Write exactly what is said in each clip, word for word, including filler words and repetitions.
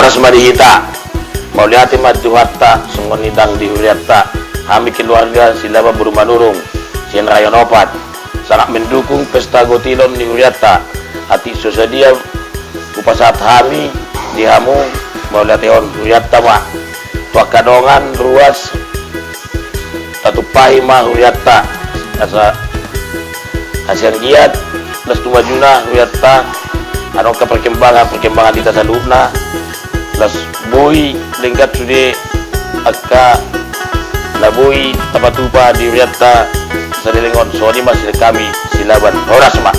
Horas ma di hita. Mauliate ma Tuhanta, songon i ndang di hurianta. Hami keluarga Silaban boru Manurung, sian Rayon Opat, sangat mendukung pesta gotilon ni hurianta. Atik so sadia hupasahat hami di hamu, mauliatehon hurianta ma. Tu angka dongan ruas, tatumpahi ma hurianta asa, asa anggiat las tu majuna hurianta. Adong angka perkembangan, perkembangan di hita saluhutna, las boi denggan sude angka na boi tapatupa di hurianta. Saleleng on, songon i ma sian hami Silaban, horas ma.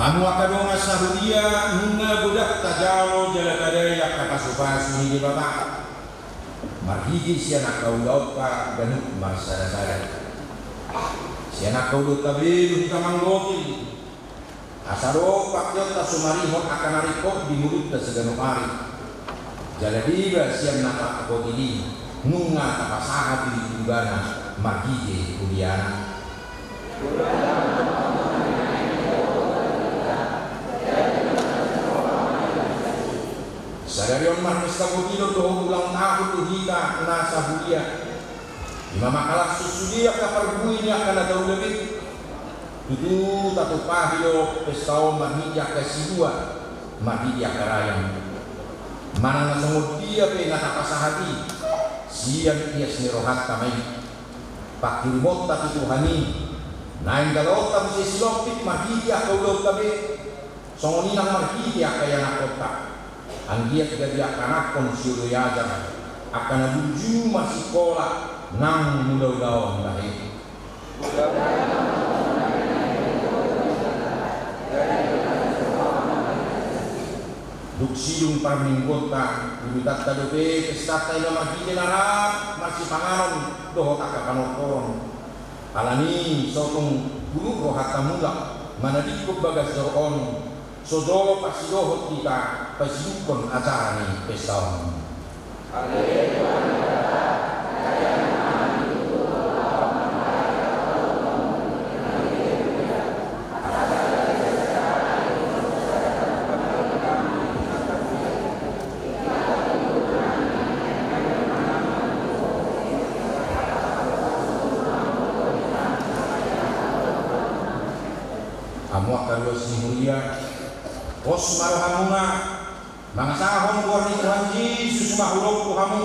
Hamu angka dongan sahuria, nunga godang tajalo jala tadai angka pasupasu ni Debata marhite sian angka ulaonta ganup marsadasada. Sian angka ulaonta be do hita manggotil, asa dohot pangkeonta sumarihon angka na ringkot di ngolunta siganup ari. Jala deba sian na targotil i, nunga tapasahat i tu ibana marhite huriana. Sadari on marpesta gotilon dohot ulang tahun do hita na sahuria. I ma mangkalashon sude angka parbue ni angka na taula be. Tutu tatumpahi do pesta on marhite angka sidua, marhite angka raja. Manang na songon dia pe na tapasahat i, sian ias ni rohanta ma i. Panghirimon ta tu Tuhan i, naeng jaloon ta muse silompit marhite angka ulaonta be, songon i nang marhite angka ianakhonta. Anggiat gabe angka anakhon sioloi ajar, angka na burju marsikola nang mulaulaon tahe. Dung sidung parmingguonta, urutanta dope pestanta i ma marhite na rap marsipanganon dohot angka panortoron. Alani so tung hulut rohanta mulak manadingkon bagas joro on, so jolo parsidohot hita pasidukkon acara ni pesta on. Hamu angka ruas ni huria, pos ma rohamuna mangasahon goar ni Tuhan Jesus mahurop tu hamu.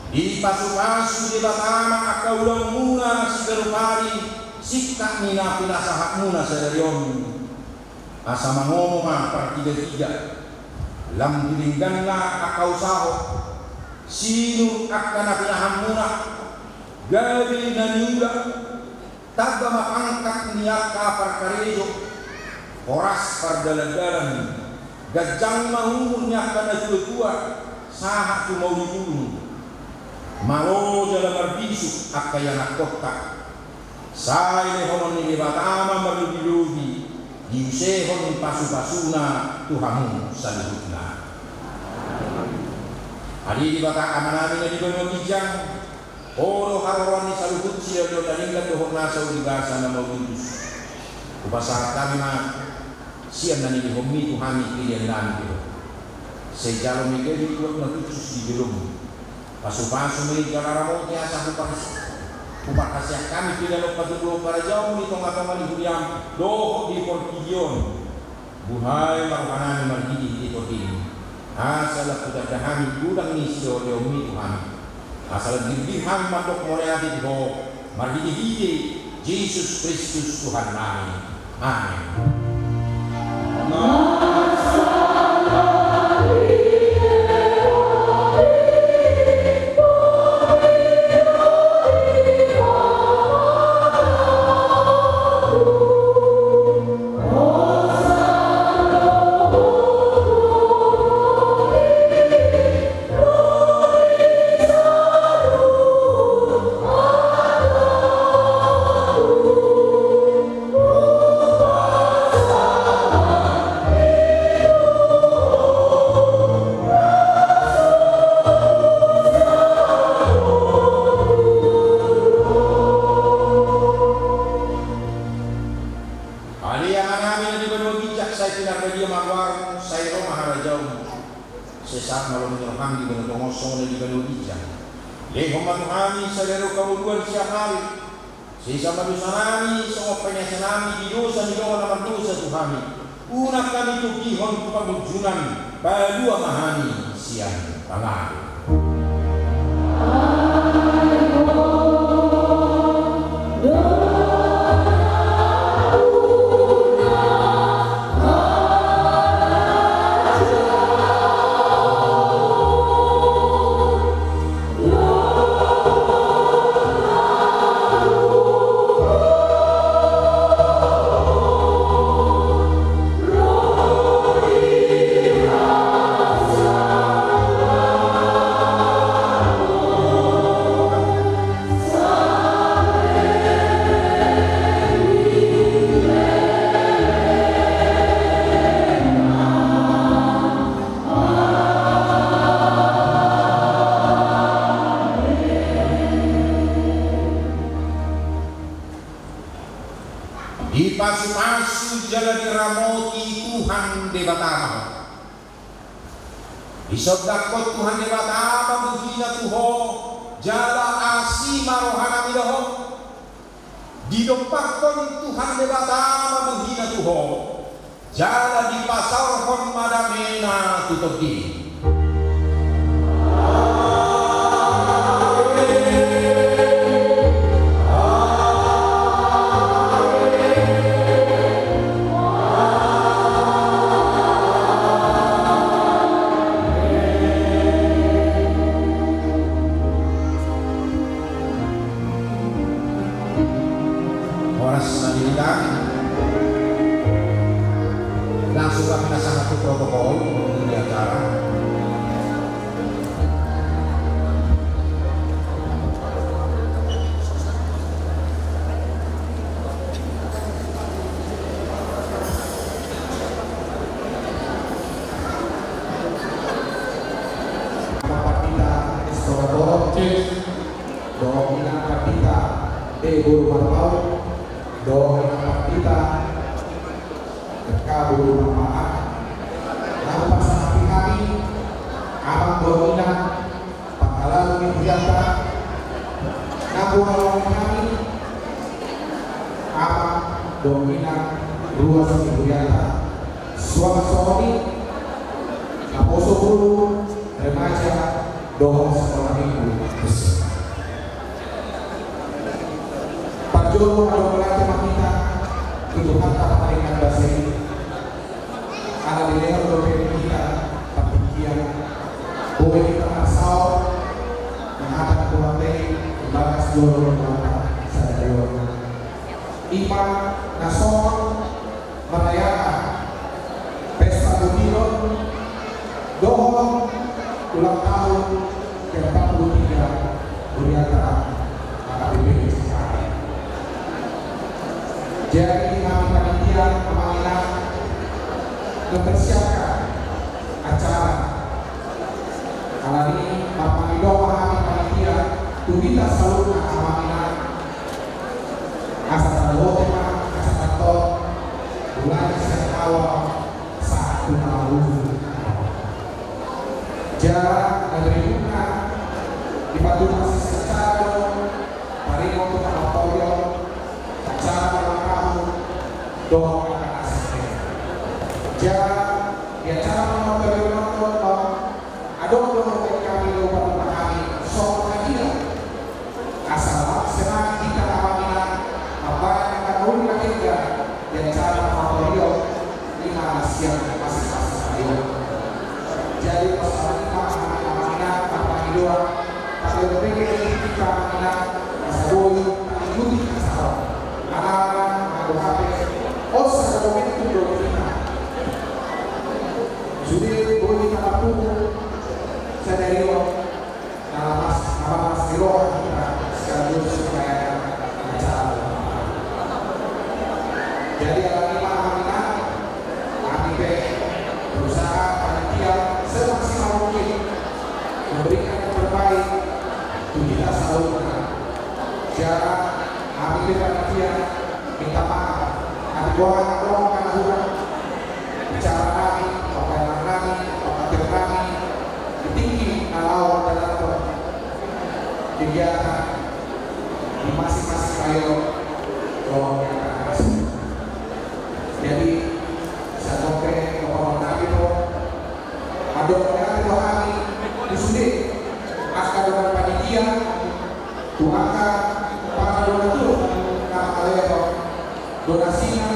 Dipasupasu Debata ma angka ulaonmuna siganup ari, singkat ni na pinasahatmuna sadari on. Asa mangomo ma partigatiga, lam tu dengganna angka usaho, sinur angka na pinahanmuna, gabe na niula, tamba ma pangkat ni angka parkarejo, horas pardalandalan, ganjang ma umur ni angka natuatua, sahat tu mauli bulung. Malo jala marbisuk angka ianakhonta. Sai lehonon ni Debata ma marlobilobi, diusehon pasupasuna tu hamu saluhutna. Ale Debata Amanami na di banua ginjang, Ho do haroroan ni saluhut sila dua na denggan dohot nasa uju basa na mauliutus. Hupasahat hami ma sian na nilehonmi tu hami pelean nami tu Ho. Sai jalo ma i gabe tuak na hushus di jolom. Pasupasu ma i jala ramoti asa huparhas-, huparhaseang hami pe dalan patuduhon harajaon i di tongatonga ni huriam dohot di portibi on. Buhai ma rohanami marhitehite Tondim, asa lam hutanda hami godang ni siteoteonmi tu hami. Asa lam dirbir hami mandok mauliate tu Ho, marhitehite Jesus Kristus Tuhannami. Amen. Ale Amanami na di banua ginjang, sai pinarbadia ma goarMu, sai ro ma harajaonMu. Sai sahat ma lomo ni rohaM di banua tonga on songon na di banua ginjang. Lehon ma tu hami sadari on hangoluan siapari. Sesa ma dosanami songon paniasannami di dosa ni dongan na mardosa tu hami. Unang hami togihon tu pangunjunan, palua ma hami sian pangago. Dipasupasu jala diramoti Tuhan Debata ma ho. Disondangkon Tuhan Debata ma bohina tu ho, jala asi ma rohana mida ho. Didompakkon Tuhan Debata ma bohina tu ho, jala dipasaorhon ma damena tu tondim. Horas sadari. Langsung hami na sahat tu protokol di acara. Pandita Estora Borok, dohot Inang Pandita E Boru Marpaung, dohot Inang Pandita Eka Boru Marpaung. Laho pasangapi hami amang dohot inang pangalalu ni hurianta, na huhaholongi hami amang dohot inang ruas ni hurianta, suang songon i naposo guru, remaja dohot sekolah minggu. Parjolo mandok mauliate ma hita tu Tuhanta Pardenggan Basa i. Ala dilehon dope di hita partingkian, boi hita marsaor manatap Tuhanta i di bagas joro ni Tuhanta sadari on. I ma na songon merayakan pesta butinon dohot ulang tahun ke empat puluh tiga hurianta A K B P. Jadi, hami panitia, amang inang, mempersiapkan acara. Alani i, marpangido ma hami panitia tu hita saluhutna, amang inang, asa taboto ma, asa tangkas, mulai sian awal sahat tu na marujung. Dohot angka na asing. Jala di acara na mangkatai on, adong do hami do patupa hami songon hadiah. Asa lam semangat hita amang inang mambahen angka na uli na denggan di acara na mangkatai on, ima na sian masing-masing hami. Jadi pas hami amang inang, amang inang, marpangidoan, tapi lebih kita amang inang, asa boi mengikuti acara. Anak-anak, anak-anak, osa ada momentum do hita. Sude boi hita marpungu sadari on, na las, na las ni roha hita sekaligus merayakan acara. Jadi, alani i ma hami, hami pe berusaha panitia semaksimal mungkin memberikan yang terbaik untuk kita seluruhnya. Jala hami pe panitia minta maaf, hami boha na adong angka na hurang. Bicara nami, pambahenan nami, pambahenan nami, di tingki na laho manjalankan kegiatan di masing-masing rayon. Jadi, sian on pe, pambahenan nami do, mandok hami tu sude angka dongan panitia, tu angka para donatur na mangalehon donasina,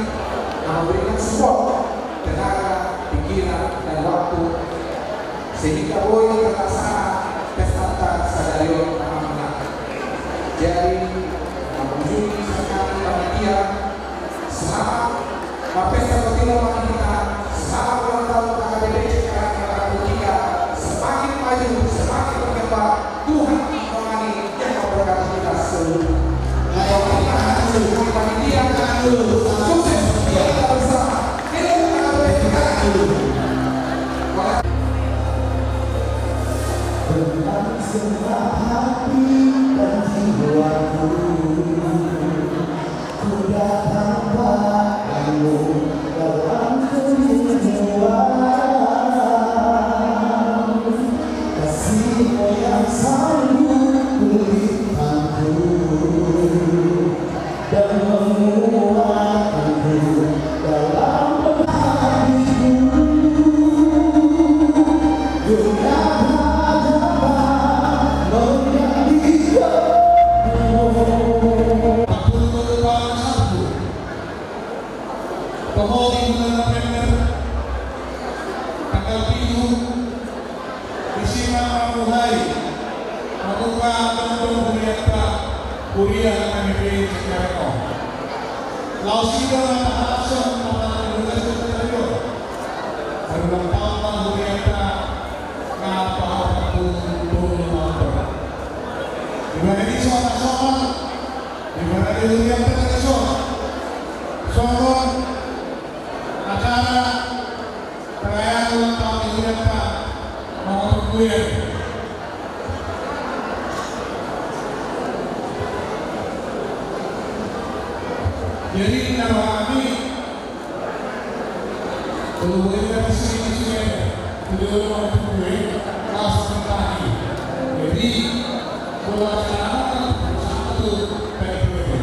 na memberikan support tenaga, pikiran, dan waktu, sehingga boi terlaksana pestanta sadari on. Jadi, mangujungi sian hami panitia, selamat marpesta, berterima kasih kita. Selamat ulang tahun K K B B C Karang Merah Putih. Semakin maju, semakin berkembang. Tuhan menemani yang memberkati kita seluruh. Baik, kita akan dulu. Panitia, kita akan dulu. Sukses. Kita bersama. Hidup K K B B C Karang. Dengan senang hati dan jiwaku. Ku datang padamu dalam kerinduan, kasih-Mu yang sanggup pulihkanku dan menguatkanku dalam penghatiku. Dunia tak dapat menjadi Empat puluh tujuh tahun satu. Toho di bulan November, tanggal pitu, di si ma mambuhai, mambuka tongtong hurianta, huria K K B B C Karang. Laos i do na tahalashon, tahalashon. Berulang tahun ma hurianta, na paopat pulu tahun. Di bagasan i songon, songon, di bagasan i hurianta na songon, songon acara perayaan ulang tahun ni hurianta nomor sembilan. Jadi, na roha nami, kalau boleh kita di sini, di sini aja. Jadi, kalau mau tunggu, eh, langsung tadi. Jadi, kalau ada anak-anak, satu, tadi dulu.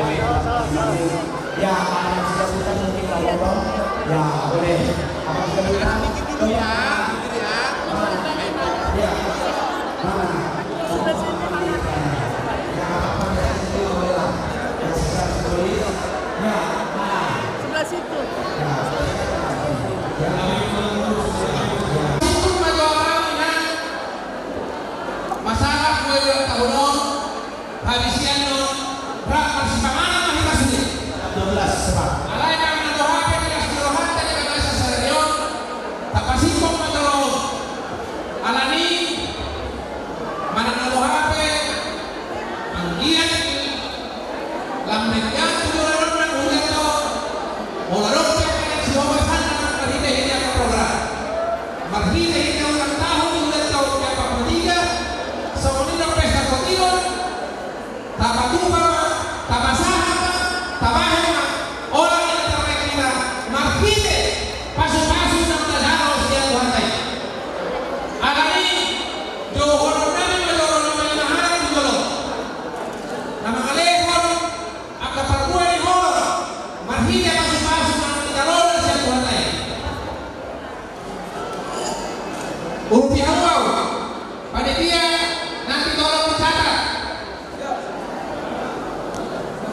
Ya, ada yang sudah buka mungkin kalau mau. Ya, boleh. Apa sudah buka? Ya. Ya. Mana? Ya, apa yang sudah boleh lah. Ya, sudah boleh. Ya, mana? Sebelah situ. Ya. Ya. Masalah kue ulang tahun on. Habis i annon, rap marsipanganon ma hita sude. Alai manang na dope pe di las ni rohanta di bagasan sadari on, tapasimbol ma jolo on. Alani, manang na dope pe, anggiat lam na diatur jolo on na ulian do, molo adong pe angka na sihobasan na marhite-hite angka program. Marhite-hite ulang tahun, ulang tahun di angka pemetiga, songon i do pesta kotion, Tapatupa ma, tapasahat ma, tabahen ma, ora ni na tarbahen hita, marhite pasu-pasu na tajalo sian Tuhanta i. Alani, jouhonon nami ma jolo na malimahara tu jolo. Na mangalehon angka parbue ni holong, marhite pasu-pasu na tajalo sian Tuhanta i. Urupi hamu au. Panitia, nanti tolong dicatat.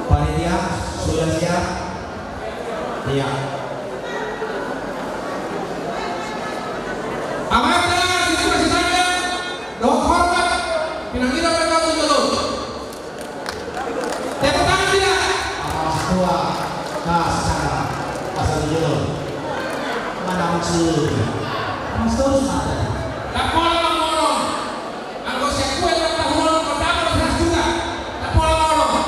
Panitia, sudah siap? Iya. Amanta, situasi saja. Dohot hormat. Pinangido mereka untuk dulu. Tepuk tangan tidak? Awas tua, kas sana, asal dulu. Mana maksud? Mas terus ada. Tak pola mangolong. Anggo siap kue tak tahu mangolong, kau dapat beras juga. Tak pola mangolong.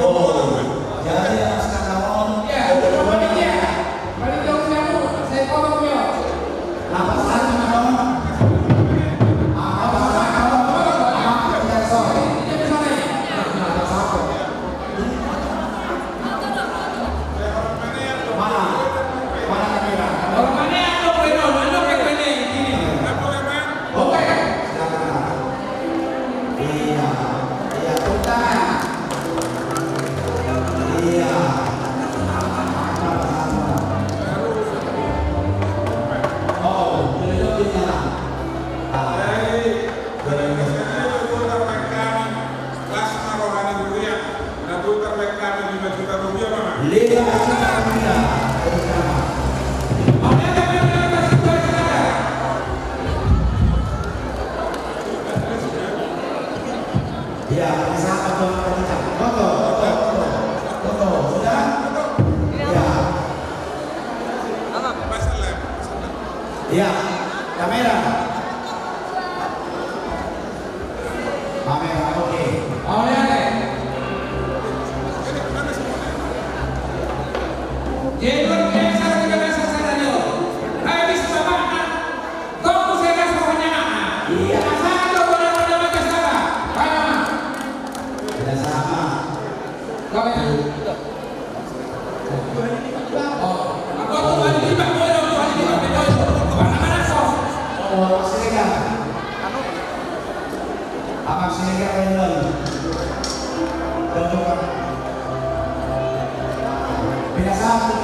Oh, jadi, Mas Kandamon. Ya, panitia. Panitia usia mu, saya potong, yo. Napa saja, Kandamon? Apa saja, Kandamon? Apa saja, sorry. Napa saja? Mana? Mana kamera? Oke. Silakan. Iya, iya, tepuk tangan. Iya. Oh, jadi, jadi, jadi. Ah. Jadi, jadi, jadi, jadi. Las ma roha ni huria, na tutar baen hami lima juta rupiah, Bang. Lima juta rupiah. Iya, bisa apa tuh, Bang? Foto, foto, foto. Foto, sudah? Iya. Iya, kamera. Kamera, oke. Oke, oke. Jadi, luar biasa, luar biasa, saya tanya. Habis bapakna, tunggu saya gas pokoknya, nak. Iya. Asal tuh, boleh, boleh, boleh, sabar. Ayo, Mak. Tidak sama. Kamera.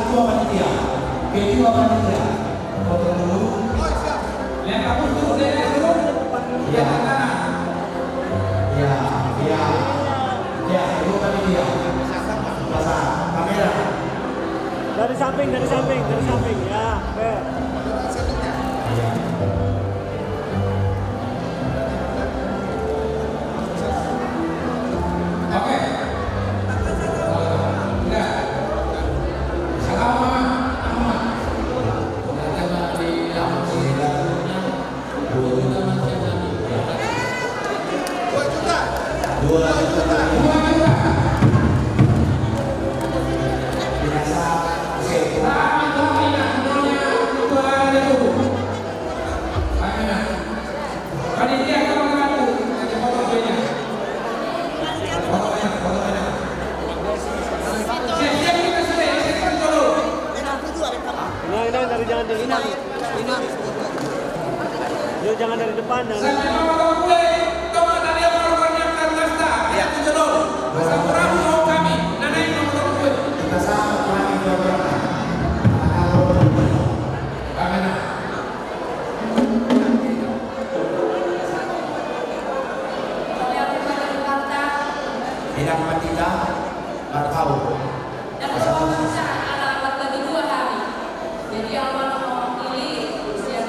Ketua panitia. Ketua panitia. Foto dulu. Lihat kamu tuh, lihat dulu. Iya. Iya, iya. Iya, ketua panitia. Pasang kamera. Dari samping, dari samping, dari samping. Ya, oke. Iya. Oke. Udah. Salam, Mama. Mama. Dua juta. Dua juta. Biasa. Oke. Selamat, Mama. Panitia, tolong bantu. Nanti potong kuenya. Potong enak, potong enak. Siap, siap, kita sudah, siapkan dulu. Inang, Inang, dari jangan di Inang. Inang. Yo, jangan dari depan, jangan dari depan. Sampai mama tahu gue, tau tak dia mau rumahnya kan, Rasta? Iya. Itu jodoh. Masa kurang mau kami, nana ini mau tahu gue. Kita sama kurang itu orang. Mana? Inang Pandita, marhau. Jadi, almarhum Ili, usia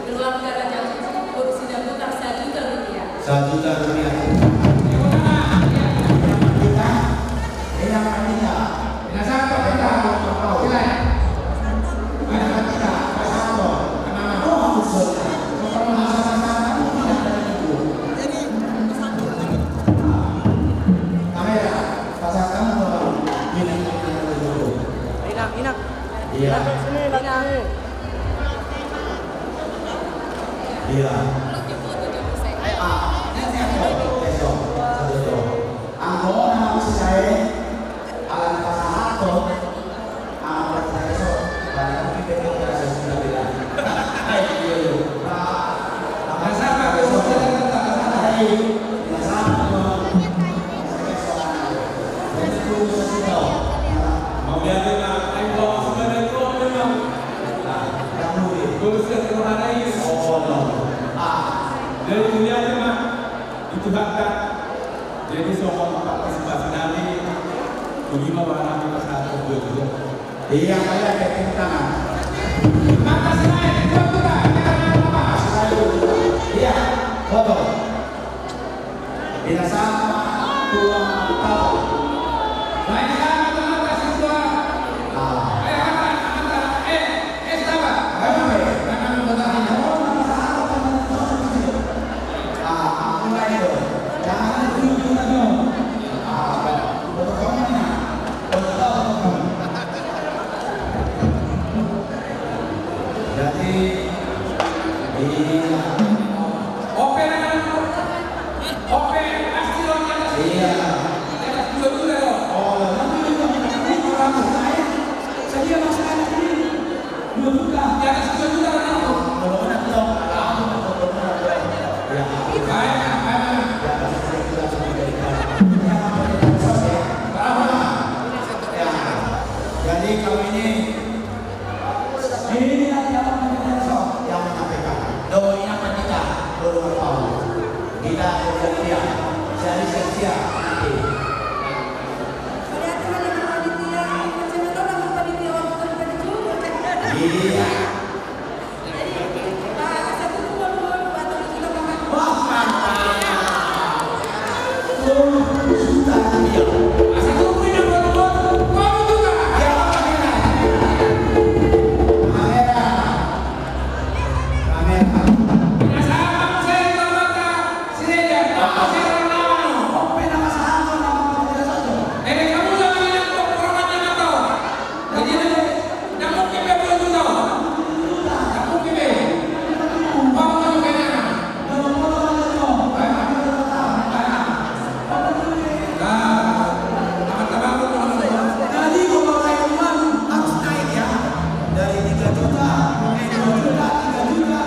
keluarga Raja Kuku, kursi dan putar satu juta rupiah. Satu juta rupiah. Inang Pandita, Inang Pandita. Inang, inang. Iya. Inang, sini, inang, sini. Iya. Ah, iya, iya. Iya, iya. Anggo na masisae, ala na pasahathon, ala na pasahathon, barang mungkin beda, beda, beda. Eh, iya, iya. Nah, nah, sama, sama, sama, sama. Eh, iya, sama, sama. Mau diambil, Pak. Ayo, bawa sebenarnya itu, memang. Nah, kamu, eh. Terus ke rumah lagi. Oh, no. Ah. Jadi, ini aja, Pak. Itu hak, Kak. Jadi, songon partisipasi nami, dungi ma roha nami pasahathon dua juta. Iya, iya, iya, tepuk tangan. Makasih, Nay. Dua juta, kita naik apa? Iya, foto. Bina sama, dua, empat. Baik, selamat, terima kasih, dua. Ah. Eh, apa, apa, eh. Jadi, iya. Ope, ope, pasti lo di atas. Iya. Di atas dua juta lo. Oh, nanti itu, nanti itu orang lain. Saya masih ada ini. Dua juta. Di atas dua juta kan aku. Kalau kena blok, aku mau blok, blok, blok. Ya. Baik, baik, baik. Ya, pasti saya juga sudah dari bawah. Ya, apa yang saya, ya. Ya. Jadi kalau ini, ini nanti apa yang saya, yang menyampaikan. Doa yang kita, doa Paul. Kita kemudian dia, jadi setia nanti. Iya. Wah, mantap. Tolu juta rupiah. Iya, kamera. Kamera. Dari tiga juta, eh, dua juta, tiga juta.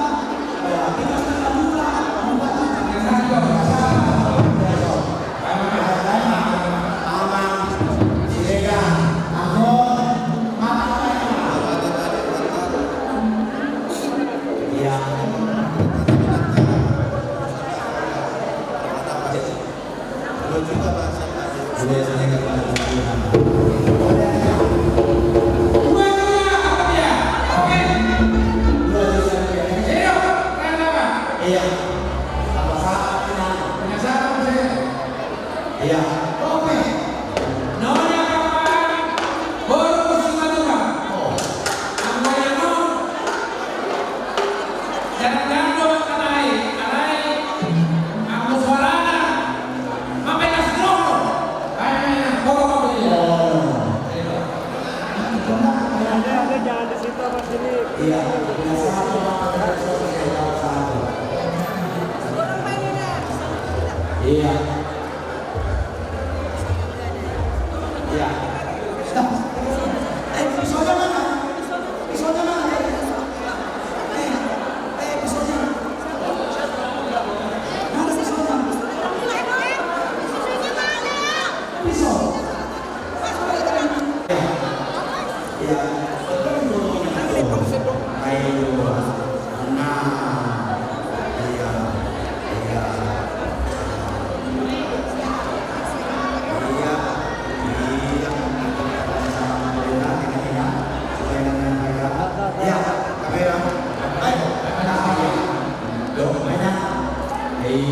Iya. Apa salah, Inang? Punya siapa, Mas? Iya. Ope. Nona Paman, boru Simatupang. Oh. Anggo na on. Jangan-jangan do mata nai, alai. Anggo suarana. Mampetas roho. Ayo, ayo, ayo. Boru, boru, boru. Oh. Anda, Anda jangan di situ, Mas, ini. Iya, biasa. Iya. Iya. Eh, pisaunya mana? Pisaunya mana? Eh, eh, pisaunya.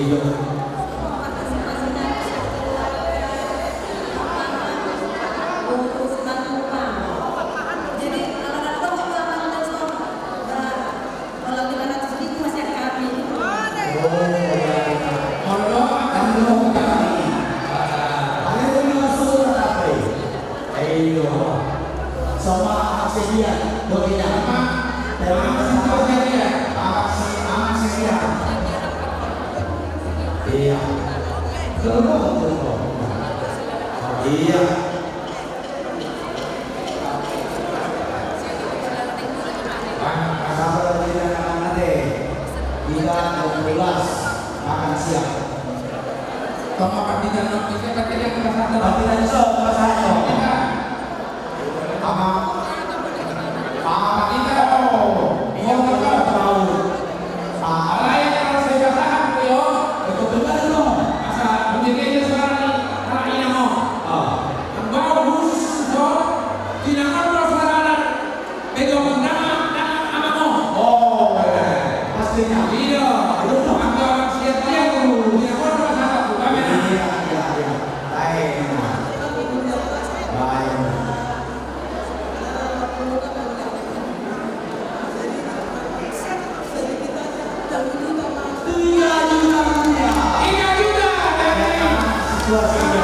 Ayo. Sama Amak Sebian, doakan Amak. Terima kasih, Amak Sebian. Amak Se-, Amak Sebian. Iya. Iya. Sabar, tidak akan nanti. Kita dua belas makan siang. Tong ma partitan, partitan, partitan, partitan, so, partitan. Ama, ama partitan, oh, iya, partitan, tahu. Ah, alai kalau saya pasahat, yo. Betul, betul, no. Asa, begini aja suara ni, anak ini, no. Ah. Bau khusus, so, tidak ada suara. Bedo, nang, nang, amang, oh. Oh, pastinya. Iya. Ayo, no. Angka siap dia, tuh. Tidak ada masalah, tuh. Kami, nah. Iya, iya, iya. Baik, nah. Baik. Tiga juta rupiah. Tiga juta, baik. Situasi